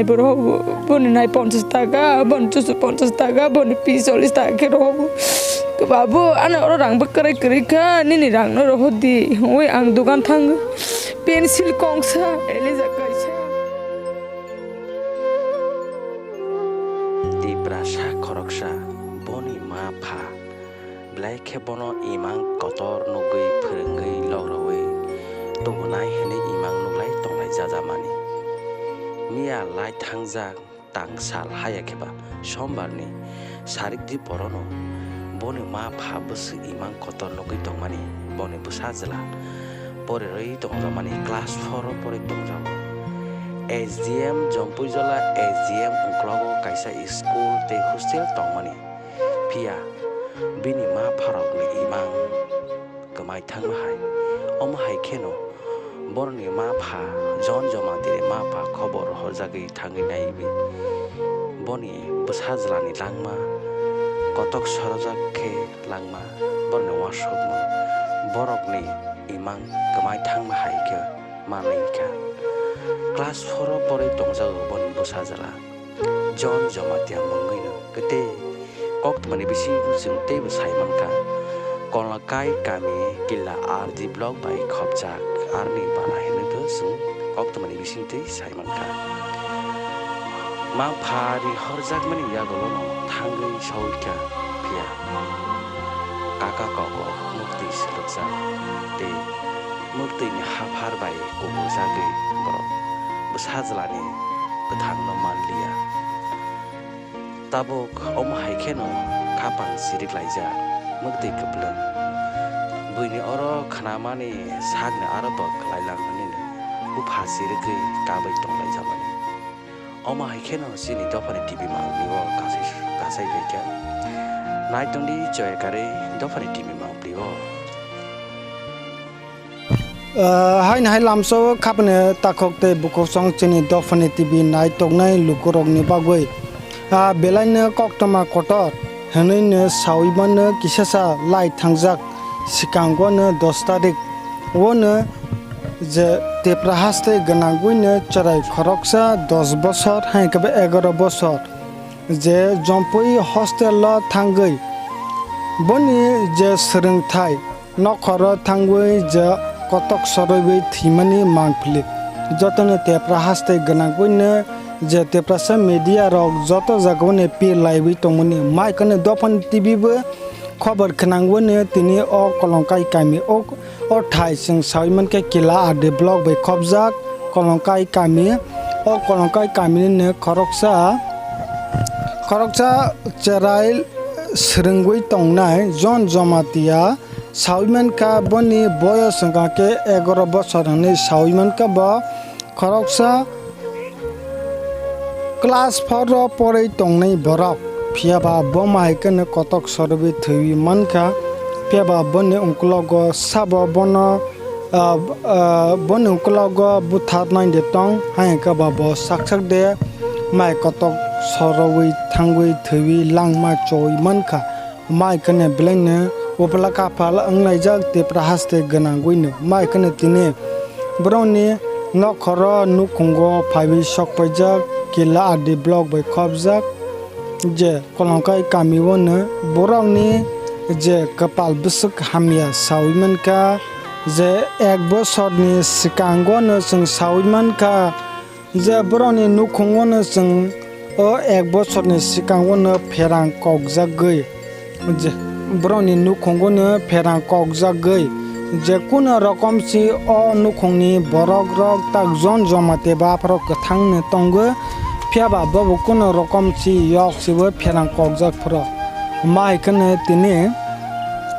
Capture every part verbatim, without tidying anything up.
Borok boni nai ponchas taka, boni chuchu ponchas taka, boni pi chollish taka khe rohogo. Babu, ano oro rang bwkrwi kwrwi kha, nini rang no rohor di. Hwnwi ang dogan thango. Pencil kongsa, elija kaisa. Tiprasa khoroksa, boni ma pha belai khe bono imang kotor nugwi phwrwngwi logroui tubunai hwnwi imang nuglai tonglai jajamani. Miya lai thangjak tang sal haya kheba sombarni sarikdi porono boni ma pha bwswk imang kotor nugwi tongmani boni bwsa jwla porirwi tongjakmani class four o porwi tongjago. S D M Jompuijola S D M uklogo kaisa school tei hostel tongmani. Phiya bini ma pharokni imang kwmai thangma hai. Omo hai kheno borokni ma pha John Jomatini ma pha khobor horjagwi thangwi naiwi boni bwsa jwlani langma kotok sorojak khe langma borokni uansukmung borokni imang kwmai thangma hai khe manwi kha. Class four o porwi tongjago boni bwsa jwla. John Jamatia mungwino kwtwi koktwmani bisingo chwng teibo sai mankha. Kolakai kami Killa R D block bai khopjak, arni bara hinwi bo chwng koktwmani bisingtwi sai mankha. Ma pha ri horjakmani yagulono thangwi saui kha, phiya kaka kok o muktwi swlwkjak tei muktwini haphar bai kubuljagwi borok bwsa jwlani kwthangno manliya. Tabuk omo hai kheno khapang sirik laijak, muktwi kwplwng. Buini oro khnamani sakni aro bo kwlailang hwnwi bupha sirigwi kabwi tonglaijamani. Omo hai kheno chini dophani T V mangpli o kasai, kasai phaikha. Naitongdi choya karwi dophani T V mangpli o. Ah, haino hai lamsao khapni takhuk tei bukhuk song chini dophani T V naitoknai lukurokni bagwi, ah, belaino koktwma kotor hwnwino saui mano kisasa lai thangjak swkango no dos tarik o no je Tipra haste gwnangwino chwrai khoroksa dos bosor hai khe bo egaro bosor je Jompui hostel o thangwi boni je swrwngthai nokhoro thangwi je kotok soroiwi thwimani mangpili. Jotono Tipra haste gwnangwino je Tiprasa media rok joto jagao ni pir laiwi tongmani. Mai kheno dophani T V bo khobor khwnangwino tini o Kolongkai kami o, o thai chwng saui mankha Killa R D block bai khopjak Kolongkai kami. O Kolongkai kami ni khoroksa, khoroksa cherai swrwngwi tongnai John Jomatia. Saui mankha boni boyos wngkha khe egaro bosor hwnwi saui mankha bo khoroksa class four o porwi tongnai borok. Phiya ba bo ma hai kheno kotok sorowi thwiwi mankha. Phiya ba boni ungklogo sabo bono, ah, ah, boni ungklogo butharnai de tong, hai khe ba bo sak sak de mai kotok sorowi thangwi thwiwi langma choi mankha. Mai kheno belaino upla kaphal wnglaijak Tipra haste gwnangwino. Mai kheno tini borokni nokhoro nukhungo phaiwi sokpaijak Killa R D block bai khopjak je Kolongkai kami o no borokni je kwpal bwswk hamya saui mankha je ek bosorni swkango no chwng saui mankha. Je borokni nukhungo no chwng o ek bosorni swkango no pherang kokjagwi, je borokni nukhungo no pherang kokjagwi, je kuno rokom si o nukhungni borok rok tak John Jomatia ba apharo kwthang no tongo, phiya ba bobo kuno rokom si yok sibo pherang kokjak phoro. Mai kheno tini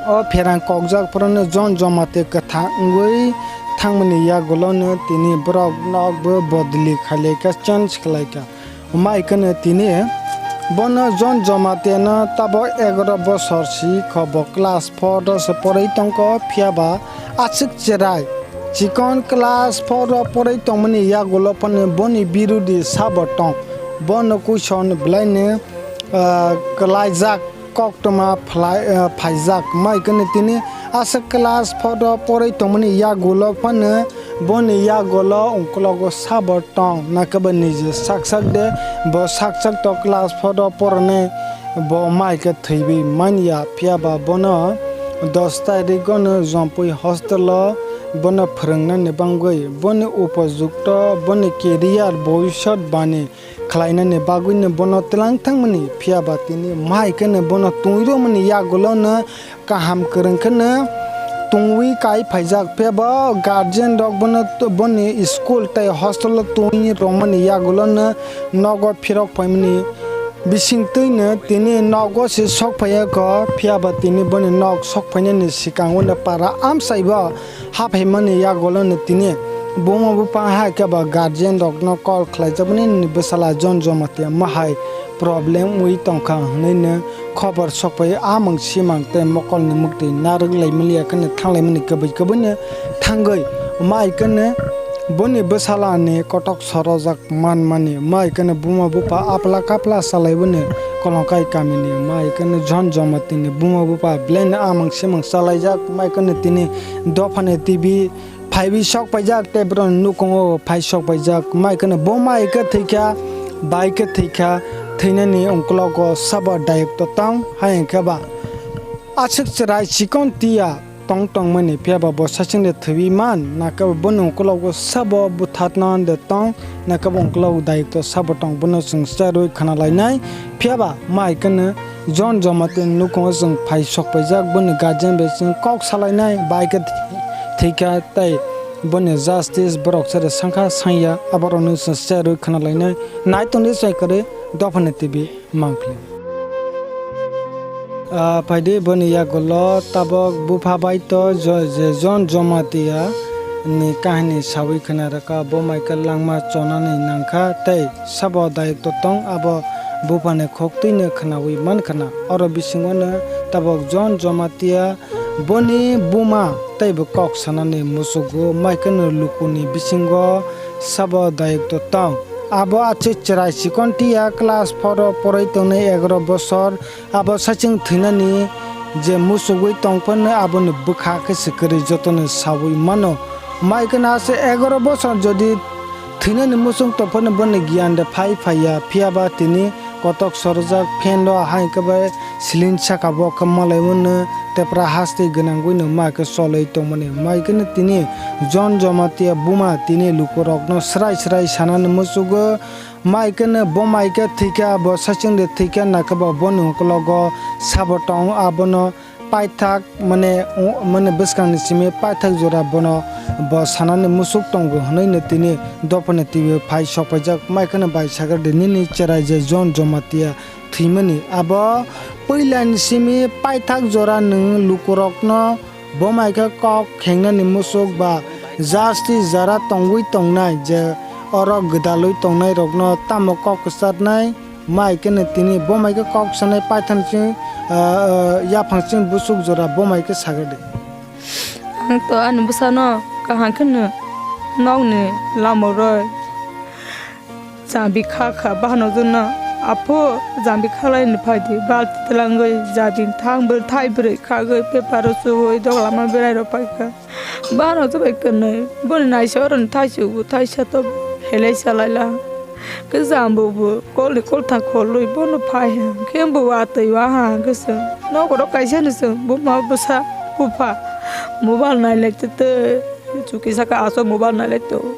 o pherang kokjak phoro no John Jomatia kwthang wngwi thangmani yagulo no tini borok nok bo bodoli khailai kha, change khlai kha. Mai kheno tini bono John Jomatia no tabok egaro bosor si kho bo class four o se porwi tongkho, phiya ba aswk cherai chikon class four o porwi tongmani yagulo phano boni birodi sabo tong. Bono kuison belaino, ah, kwlaijak. Koktwma phlai, eh, phaijak. Mai kheno tini aswk class four o porwi tongmani yagulo phano Boni yagulo ungkulogo sabo tong, nakhe bo nije sak sak de, bo sak sak to class four o porone, bo mai khe thwiwi manya, phiya ba bono dos tarikgono Jompui hostel o bono phwrwngnani bangwi, boni upojukto, boni career, bhobishyot bani khlainani bagwino bono twlang thangmani, phiya ba tini mai kheno bono twi romani yagulono kaham kwrwng kheno tungwi kai phaijak, phiya ba guardian rok bono t-, boni school tei hostel o tungwi romani yagulono nogo phirok phaimani bisingtwino tini nogo se sok phaiya kho, phiya ba tini boni nok sok phainani swkango no para amchai bo haphaimani yagulono tini buma bupha hai khe ba guardian rokno call khlaijakmani nini bwsala John Jamatia ma hai problem wi tongkha hwnwi no khobor sokphai, a mang si mang tei mokolni muktwi narwk lai manya kheno thang lai mani kwbwi kwbwi no thangwi mai kheno boni bwsala ni kotok sorojak man mani, mai kheno buma bupha apla kapla salai boni Kolongkai kamini, mai kheno John Jamatia ni buma bupha belai no a mang si mang salaijak, mai kheno tini dophani T V phaiwi sok paijak tei boroni nukhungo phai sok paijak, mai kheno bo mai khe thwikha, bai khe thwikha, thwinani ungkulogo sabo dayok to tong, hai hwnkhe ba aswk chwrai chikon tiya tong tongmani, phiya ba bo sachwng de thwiwi man, nakhe bo boni ungkulogo sabo buthatna de tong, nakhe bo ungkulogo dayok to sabo tong, bono chwng cherwi khna lainai, phiya ba mai kheno John Jamatia ni nukhungo chwng phai sok paijak, boni guardian bai chwng kok salainai, bai khe thwikha tei boni justice borok sere sangkha sangya, aborokno chwng cherwi khna lainai, nai tongdi chwng kwrwi dophani T V mangpili. Ah, phaidi boni yagulo tabok bupha bai to jo-, je John Jamatia ni kahini sawi khna rwkha, bo mai khe langma chonani nangkha tei sabo dayok to tong abo buphani khoktwino khnawi mankhna. Oro bisingono tabok John Jamatia boni buma tei bo kok sanani musugo, mai kheno lukuni bisingo sabo dayok to tong. Abo aswk chwrai chikon tiya class four o poroi tongnai egaroh bosor, abo sachwng thwinani je musugwi tong phano aboni bwkha khe se kwrwi jotono sawi mano. Mai kheno aswk egaroh bosor jodi thwinani muchung tong phano boni giyan de phai phaiya, phiya ba tini kotok sorjak fan rok hai khe bai ceiling saka bo khe malai mano, tepra haste gwnangwi no mai khe cholwi tongmani. Mai kheno tini John Jamatia buma tini lukurokno srai srai sanani muchugo, mai kheno bo mai khe thwikha, bo sachwng de thwikha, nakhe bo boni ukologo sabo tong abono paithak mane, mane bwskangni simi paithak jora bono bo sanani muchuk tongo hwnwi no tini dophani T V phai sok paijak. Mai kheno bai sakha de nini cherai je John Jamatia thwimani. Abo puilani simi paithak jora nwng lukurokno bo mai khe kok khengnani muchuk ba justice jara tongwi tongnai je oro gwdalwi tongnairokno tamo kok kwcharnai. Mai kheno tini bo mai khe kok sanai paithak chwng, ah, ah, yaphang chwng buchuk jora bo mai khe sakha de. Ang to ani bwsano kaham kheno nokni lama rwi jambi kha kha, bahano jona apho jambi khalai ni phaidi balti twlangwi jambi thang bwrwi thai bwrwi khagwi paper o chuwi doglama berai rok paikha. Bahano to bai kwnwi boni naisa oroni thaisuk bo thaisa to helai salaila. Khe jambo bo kolni kolthang kholwi bono phai ha. Khe bo watwi waha hwnkhe chwng nogo rok kaisa ni chwng buma bwsa bupha mobile nailai twi twi. Chuki saka aswk mobile nailai tongo.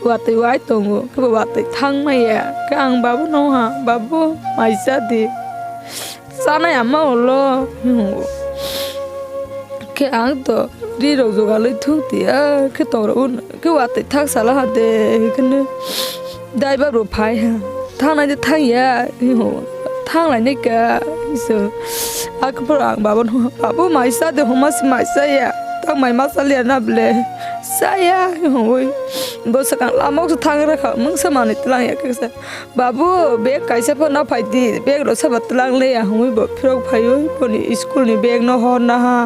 Watwi wai tongo. Khe bo watwi thang maya. Khe ang babu no ha, "Babu, mai cha di." Chanai ama ulo, hingo. Khe ang to ri rok jogalwi thuk di, ah, khe tong rok un, khe watwi thak sala ha de, hikhe no daiba rok phai ha. Thangnai de thang ya, hingo. Thang lai nai ka, hinso. Akhe phoro ang baba no, "Babu, mai cha de, homa se mai cha ya. Tang mai ma cha liya na ble." "Cha ya," hingo. Bo swkang lama o se thang rwkha, mungsa manwi twlang ya khe se. "Babu, bag kaisa phano phai di, bag rok sabo twlang le ya," hwnwi bo phirok phaiwi boni school ni bag no horna ha.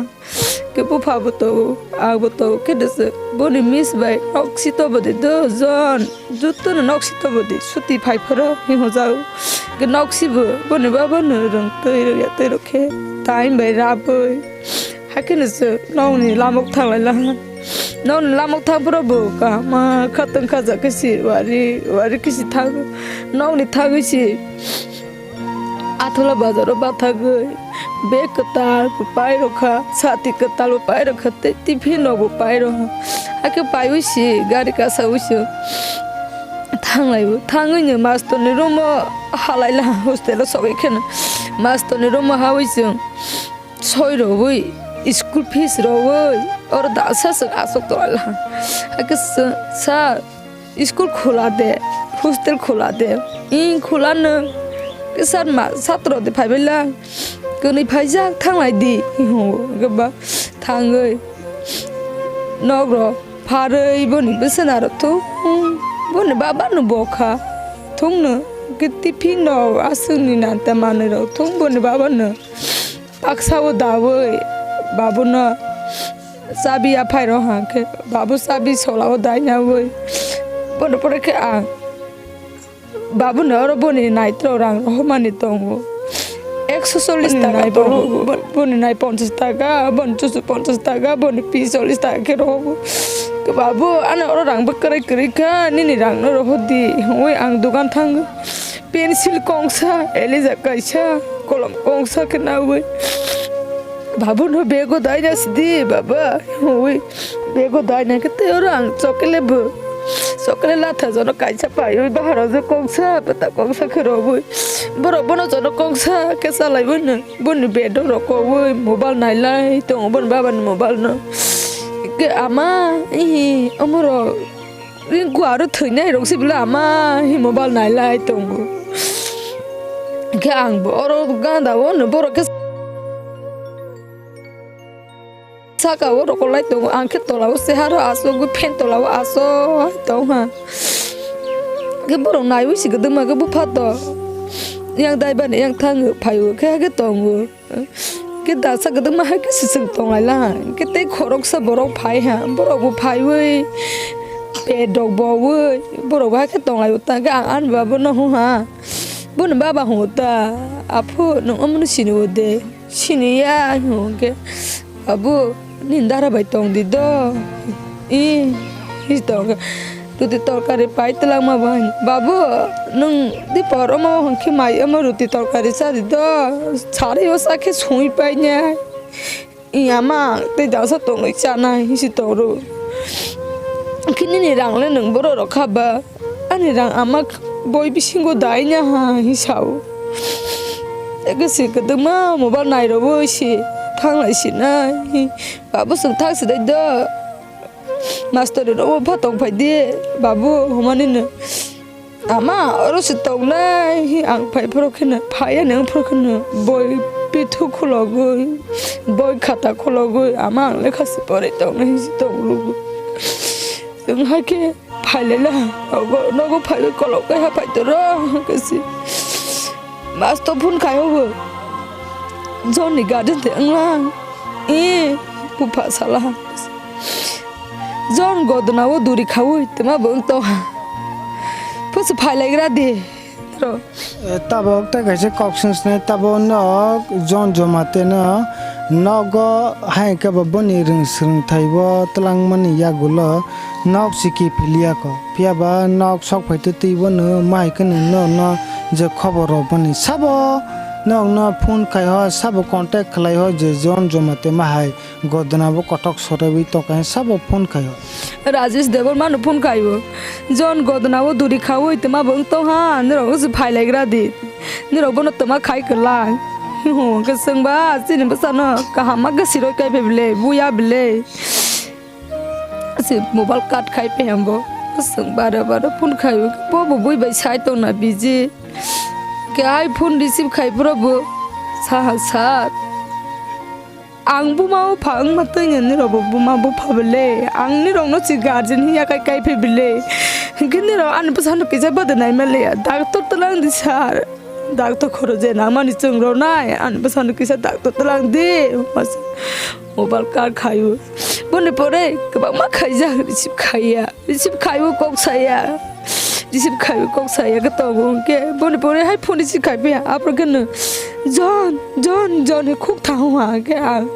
Khe bupha bo tongo, ang bo tongo, khe dwswk boni miss bai nok sito bo di do, John, joto no nok sito bo di, suti phai phoro hinwi hwnjao. Khe nok sibo boni baba no rwng twi rwya twi rok khe time bai rabwi. Hakhe no chwng nokni lama o thang lai laha. Nokni lamok thang phuru bo kaham kha tong kha ja khe si wari wari khe si thang nokni thangwi si. Athola bazaro bathagwi bag kwtal bo pai rokha, sati kwtal bo pai rokha, tei tiffin rok bo pai rokha. Hakhe paiwi si gari kasawi se thanglaibo. Thangwi no mastorni room o halai laha, hostel o sogwi kheno mastorni room o hawi chwng soi rogwi school fees rogwi oro dasa chwng aswk tongwi laha. Hakhe chwng, "Sir, school khula de, hostel khula de." "Ih, khula no." Khe sir ma satro de phaibai la, "Kwnwi phaijak, thanglai di," hinwi hwngo. Hwnkhe ba thangwi nokro pharwi boni bwswk narwk thung, boni baba no bokha thung no, hwnkhe tiffin rok aswkni nanta manwi rok thung boni baba no. Baksa o dawi babuno chabi aphai rw hwnkhe, babu chabi sola o dainawi bono pore khe ang babuno oro boni naitro rang rohormani tongo. Ekso chollish taka tongo, bo-, boni nai ponchash taka, boni chuchu ponchash taka, boni pi chollish taka khe rohogo. Babu, ano oro rang bwkrwi kwrwi kha, nini rang no rohor di, hwnwi ang dogan thango. Pencil kongsa, elija kaisa, kolom kongsa khe nawi. Babu no bego daina sidi, baba, hwnwi bego daina khe tei oro ang chocolate bo, chocolate latha jono kaisa paiwi bahar o je kongsa, bwta kongsa khe rogwi. Borok bono jono kongsa khe chalaiwi no, boni bed o rokogwi mobile nailai tongo, boni baba ni mobile no. Khe ama, ihi, omorok. Ring kua aro thwinai rok se bwle ama hi mobile nai lai tongo. Khe ang bo oro ganda o no borok khe saka o rokol lai tongo, ang khe tola o se haro asogwi fan tola o asoi tong ha. Khe borok naiwi si kwdwma khe bupha to yang dai bani yang thang phai o khe, khe tongo. Khe dasa kwdwma hai khe swchwng tong lai la. Khe tei khoroksa borok phai ha. Borok bo phaiwi pet rok bowi borok bo hai khe tong lai o ta. Khe ang ani baba no hwn ha. Boni baba hwn o ta. Aphu nwng omo no sini o de. Sini ya hwn khe. Babu, nini dara bai tong di do. I, i tong khe. Ruti torkari pai twlangma bai. Babu, nwng dipor omo hwnkhe mai omo ruti torkari cha di do. Sarai o cha khe songwi pai nai. I ama tei dasa tongwi chanai hinsi tong rw. Khe nini rang le nwng borok rw kha ba? Ani rang ama boi bisingo dai na ha hinwi sa o. Eke se kwdwma mobile nai rw o se thang lai si nai. Babu chwng thang si dai do. Mastor ni nogo pha tong phai di, babu, hwnmani no. Ama, oro se tongnai, hi ang phai phoro kheno, phai ani ang phoro kheno, boi pithu khulogwi, boi khata khulogwi, ama ang lekha se pore tongnai, hi se tong rwgwi. Chwng hai khe phai lai la, nogo, nogo phaiwi kolok kaiha phai toro, hwnkhe se. Mastor phone khai o bo. John ni guardian de wnglang. E, bupha sala. John godona o duri khaui twma bo wng tong ha. Pusu phai lai gra di. Ro. Eh, tabok tei kaisa kok swng swnai, tabok nok John Jomate no nogo hai khe bo boni rwng swrwng thai bo twlang mani yagulo nok si kiphil ya kho. Phiya ba nok sok phai twi twi bono ma hai kheno norokno je khobor rw bani sabo norokno phone khai ho, sabo contact khlai ho je John Jomate ma hai. Godona bo kothok soraiwi tongkha, sabo phone khaio. Rajesh Debbarma no phone khaio. John godona o duri khaui twma bo wng tong ha, nirok wngse phai lai gra di. Nirok bono twma khai kwlai. Hwnkhe chwng ba chini bwsano kaham ma gasi roi kai phai bwle, buya bwle. Se mobile cut khai phai hambo. Chwng bare bare phone khaio. Bo bo bui bai sai tong na busy. Khe ai phone receive khai phuru bo saha sat. Ang buma bupha wngma twi nini rok bo buma bupha bwle. Ang nini rok no si guardian hiya kai kai phai bwle. Hwnkhe nini rok ani bwsa no kisa bwdwnai ma le ya. Doctor twlang di sir. Doctor khoro je nangmani chwng rw nai. Ani bwsa no kisa doctor twlang di. Mobile card khaio. Boni pore kwbangma khaijak receive khaiya. Receive khaiwi kok saya. Receive khaiwi kok saya khe tongo hwnkhe boni pore hai phone receive khai phiya. Aphuru khe no, "John, John, John," he khuk thango ha khe ang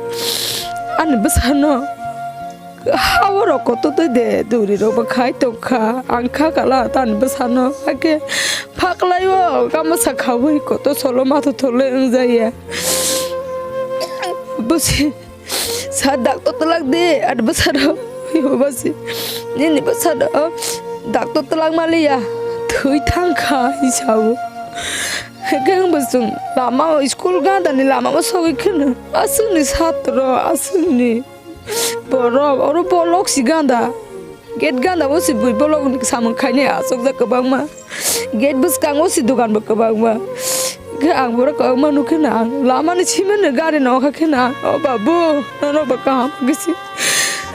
ani bwsano Haborok koto twi de, duri rok bo khai tong kha. Ang kha kala tani bwsano, hakhe phaklai o kama sa khawi koto solo matho tholoi wngjaya. Busi sa doctor twlak de, ani bwsano, yo basi, nini bwsano doctor twlak maliya, thwi thang kha, hi sao. Hakhe ang bo chwng lama o, school ganda ni lama o sogwi kheno, aswk ni satro, aswk ni borok, oro bolok si ganda. Gate ganda o si bui bolok ni samung khainai achukjak kwbangma. Gate bwskango si dogan bo kwbangma. Khe ang borok kwbangma nukhe na ang lama ni simi ni gari nokha khe na ang, "O babu, norok bo kaham khe si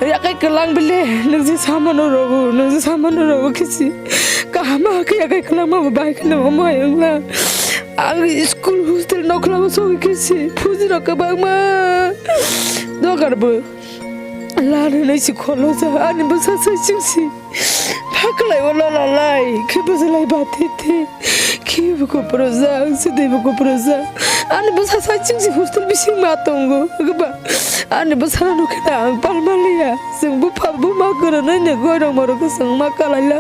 yakai kwlang bile, nwng je samano rogo, nwng je samano rogo khe si kaham khe yakai kwlangma bo bai khe na omo hai wngla." Ang school hostel nokla bo sogwi khe si phuji rok kwbangma dogan bo lananai si kholo ja, ani bwsa sai chwng si phaklai o lola lai khe bwsa lai ba the the khe bo kupro ja, ang se de bo kupro ja, ani bwsa sai chwng si hostel bising ma tongo. Ani bwsa no khe ang palma liya, chwng bupha buma kwrwnai ne goi rok moro khe chwng ma kalai la,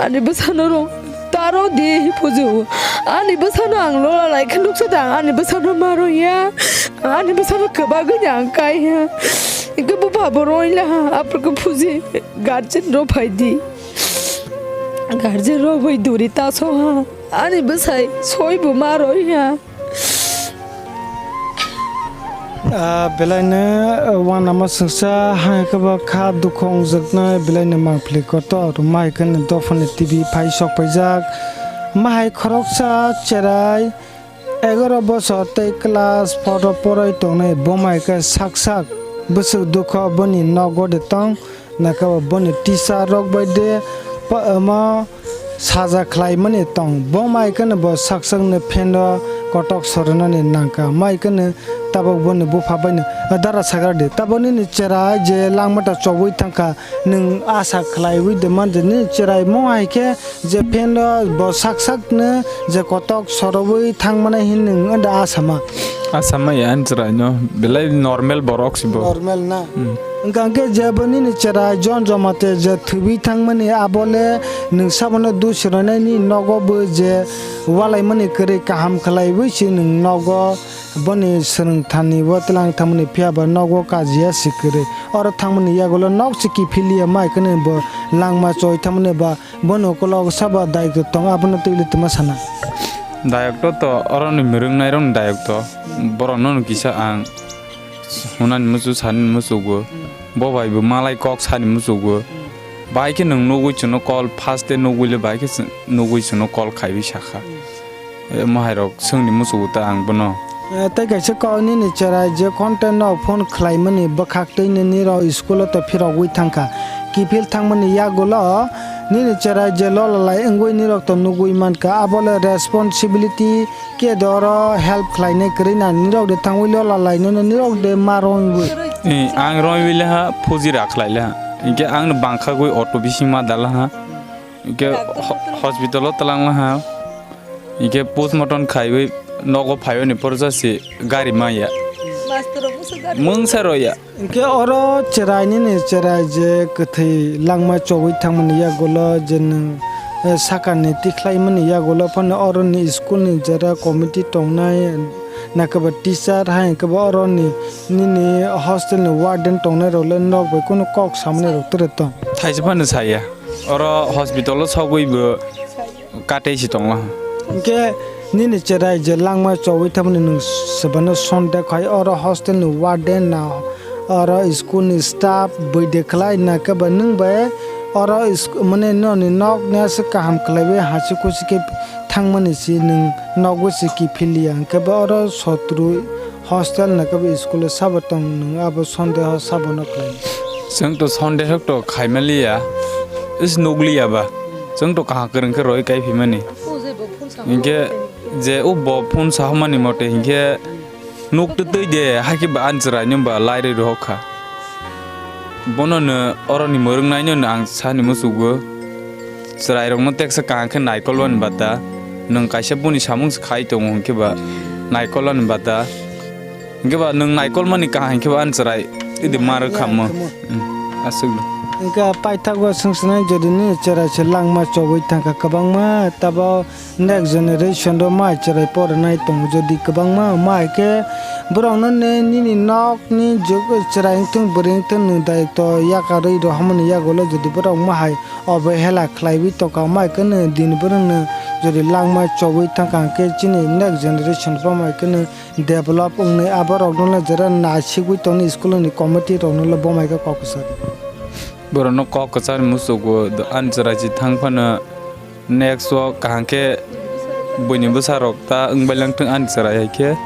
ani bwsa no rong. Taro di hi puju. Ani bwsano ang lola lai khe nuksa da, ani bwsano ma rwya. Ani bwsano kwbagwi ni ang kai ha. Hwnkhe bupha bo rwila ha, aphuru khe phuji. Guardian rok phai di. Guardian rok bai duri taso ha. Ani bwsai soi bo ma rwya. Ah, belaino, ah, wanama sengsa hai khe bo kha dukhu wngjwknai, belaino mangpili kotor, mai khe dophani T V phai sok paijak. Mahai khoroksa cherai egaroh bosor tei class four o poroi tongnai, bo mai khe sak sak bwswk dukho boni nogo de tong. Nangkhe bo boni teacher rok bai de pa-, omo saja khlai mani tong. Bo mai kheno bo sak sakno phenno kotok soronani nangkha. Mai kheno tabok boni bupha baino, "Dara sagra di. Tabok nini cherai je langmata chobwi thangkha, nwng asa khlaiwi de man je nini cherai mo hai khe je phenno bo sak sakno je kotok sorobwi thangmani hin nwng anda asama." Asama ya ani chwraino belai normal borok si bo. Normal na. Hmm. Wngkha hwnkhe je bo nini cherai jon joma te je thwiwi thangmani abo le nwng sabono dusi rwnaini nogo bo je walaimani kwrwi kaham khlaiwi si nwng nogo boni swrwng thani bo twlang thangmani phiya ba nogo kajiya si kwrwi. Oro thangmani yagulo nok si kiphiliya mai kheno bo langma choi thangmani ba Bono ukulok sabo dayok tong, abono twi le twma sana. Dayok to to, oroni mwrwng nairokni dayok to. Borokno no kisa ang hunani muchung, sanani muchungo. Bo bai bo malai kok sani muchungo. Bai khe nwng nugwi chwngno call, first day nugwi le bai khe chwng, nugwi chwngno call khaiwi sakha. Eh, mahairok swngni muchungo ta ang bono. Eh, tei kaisa kok nini cherai je content no phone khlaimani bwkhak tei nini rok school o to phirogwi thangkha. Kiphil thangmani yagulo nini cherai je lola lai wngwi nirok to nugwi mankha. Abole responsibility khe de oro help khlainai kwrwi na nirok de thangwi lola lai nini nirok de ma rongwi. Eh, ang rongwi le ha phuji ra khlai le ha. Hinkhe ang no bangkhagwi auto bising ma dala ha. Hinkhe ho-, hospital o twlang la ha. Hinkhe postmortem khaiwi nogo phaiwi ni porsa se gari maya. Master rok busa gari. Mungsa roya. Hinkhe oro cherai nini cherai je kwthwi langma chogwi thangmani yagulo je nwng, eh, sakani tikhlaimani yagulo phano oroni school ni jera committee tongnai, nakhe ba teacher hai hinkhe ba oroni nini hostel ni warden tongnai rok le nok bai kunu kok samani rok tere tong. Thaisa phano saya. Oro hospital o sogwi bo. Katei si tongla. Hinkhe nini cherai je langma chogwi thangmani nwng sebano sonde khai oro hostel ni warden na oro school ni staff bui de khlai na khe ba nwng bai oro isk-, mane noni nok ni aswk kaham khlaiwi hachik kuchik khe thangmani si nwng nogwi si kiphiliya hinkhe ba oro sotru. Hostel na khe bo school o sabo tong nwng abo sondeho sabo no khlai. Chwng to sondeho to khaimaliya, is nugliya ba. Chwng to kaham kwrwng khe roi kai phimani. Hinkhe je o bo phone sahomani mote hinkhe nuk twtwi de hakhe ba ani chwraino ba lairwi rohor kha. Bono no oroni mwrwngnaino no ang sani muchugo. Chwrairokno teksa kaham khe naikolmani bata. Nwng kaisa boni samung se khai tongo hinkhe ba naikolmani bata. Hinkhe ba nwng naikolmani kaham hinkhe ba ani chwrai idi ma rwkha mo. Khamo. Hmm. Aswkno. Hwnkhe paithago swngcharnai, jodi nini chwrai se langma chobwi thangkha kwbangma, tabo next generation rok mai chwrai porinai tongo, jodi kwbangma mai khe borokno ne nini nokni jwk-, chwrai wngthung bwrwi wngthung nwng daitw yakarwi rohormani yagulo jodi borok mahai obehela khlaiwi tongkha, mai kheno din borokno jodi langma chobwi thangkha hwnkhe chini next generation rok mai kheno develop wngnai, aborokno le jera naisigwi tongni school ni committee rokno le bomai khe kok kwchar. Borokno kok kwchar musugo ani chwrai si thang phano next o kaham khe buini bwsa rok ta wngbai lang thung ani chwrai hai khe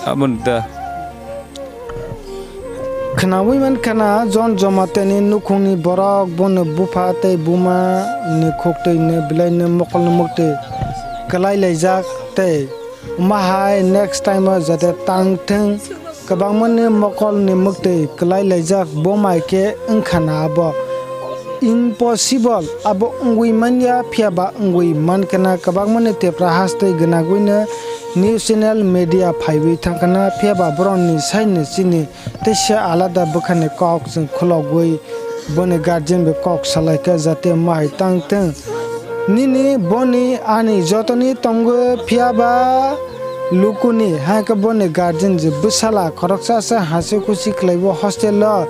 aboni da. Khwnawi mankha na John Jamatia ni nukhungni borok bono bupha tei buma ni khuktwi no belai no mokol no muktwi kwlai laijak tei Omo hai next time o jate tang thung, kwbangma ni mokol ni mwktwi kwlai laijak, bo mai khe wngkha na abo impossible, abo wngwi manya, phiya ba wngwi mankha na. Kwbangma ni Tipra hasteo gwnagwi no news channel media phaiwi thangkha na, phiya ba borok ni sai ni chini teisa alada bwkhani kok chwng khulogwi boni guardian bai kok salaikha, jate mahai tang thung. Nini boni ani jotoni tongo, phiya ba lukuni, hai khe boni guardian je bwsala khoroksa se hasi khusi khlaibo hostel o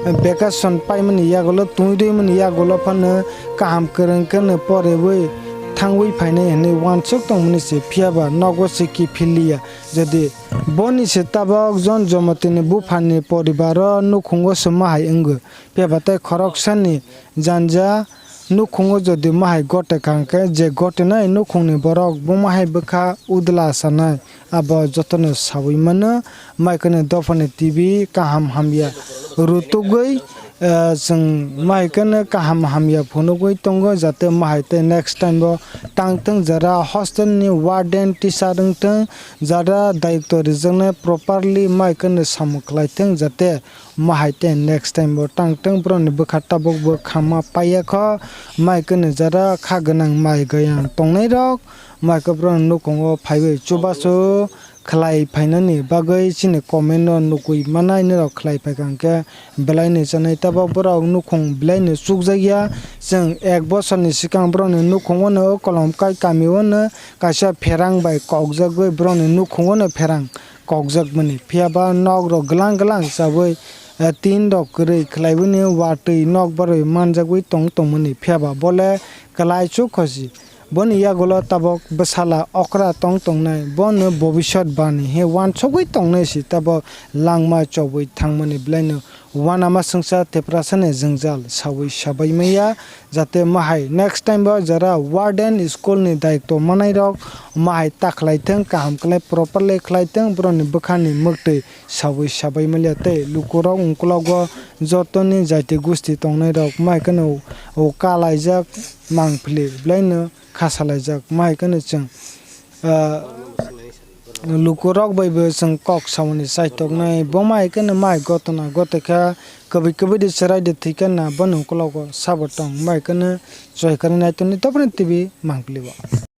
vacation paimani yagulo, twi rwimani yagulo phano kaham kwrwng khe no poriwi thangwi phainai hinwi uansuk tongmani se, phiya ba nogo se kiphil liya. Jodi boni se tabok John Jamatia ni buphani poribaro nukhungo se mahai wngo, phiya ba tei khoroksani janja nukhungo jodi mahai gote kha hwnkhe, je gotenai nukhungni borok bo mahai bwkha udla sanai, abo jotono saui mano. Mai kheno dophani T V kaham hamya rutugwi, eh, chwng mahai kheno kaham hamya phunugwi tongo, jate mahai tei next time bo tang thung, jara hostel ni warden, teacher wng thung, jara daitw rijaknai properly mai kheno samung khlai thung, jate mahai tei next time bo tang thung, borokni bwkha tabuk bo khama paiya kho, mai kheno jara kha gwnang mai gayang tongnai rok, mai khe borokni nukhungo phaiwi chubachu khlai phainani bagwi chini comment no nugwi manai norok khlai phaikha hwnkhe belai ni chanai. Tabok borok nukhung belai ni chukjakya, chwng ek bosor ni swkang borokni nukhungo no Kolomkai kami o no kaisa pherang bai kokjagwi borokni nukhungo no pherang kokjakmani, phiya ba nok rok glang glang chawi, eh, tin rok kwrwi khlaiwi ni watwi nok barwi manjagwi tong tongmani, phiya ba bo le kwlai chuk khosi. Boni yagulo tabok bwsala okra tong tongnai, bono bobisot bani he uansugwi tongnai si tabok langma chobwi thangmani belai no uanama swngchar Tiprasani jwngjal saui sabai manya, jate mahai next time bo jara warden school ni daitw manai rok mahai ta khlai thung, kaham khlai properly khlai thung, borokni bwkhani mwktwi saui sabai manya tei lukurok ungkologo jotoni jaiti gusti tongnai rok mai kheno o kalaijak mangpili belai no kha salaijak. Mai kheno chwng, ah, lukurok bai bo chwng kok samani chaitoknai. Bo mai kheno mai gotona gotokha, kwbwi kwbwi de chwrai de thwikha na bono ukologo sabo tong. Mai kheno chwrai kwrwi naitonwi dophani T V mangpili o.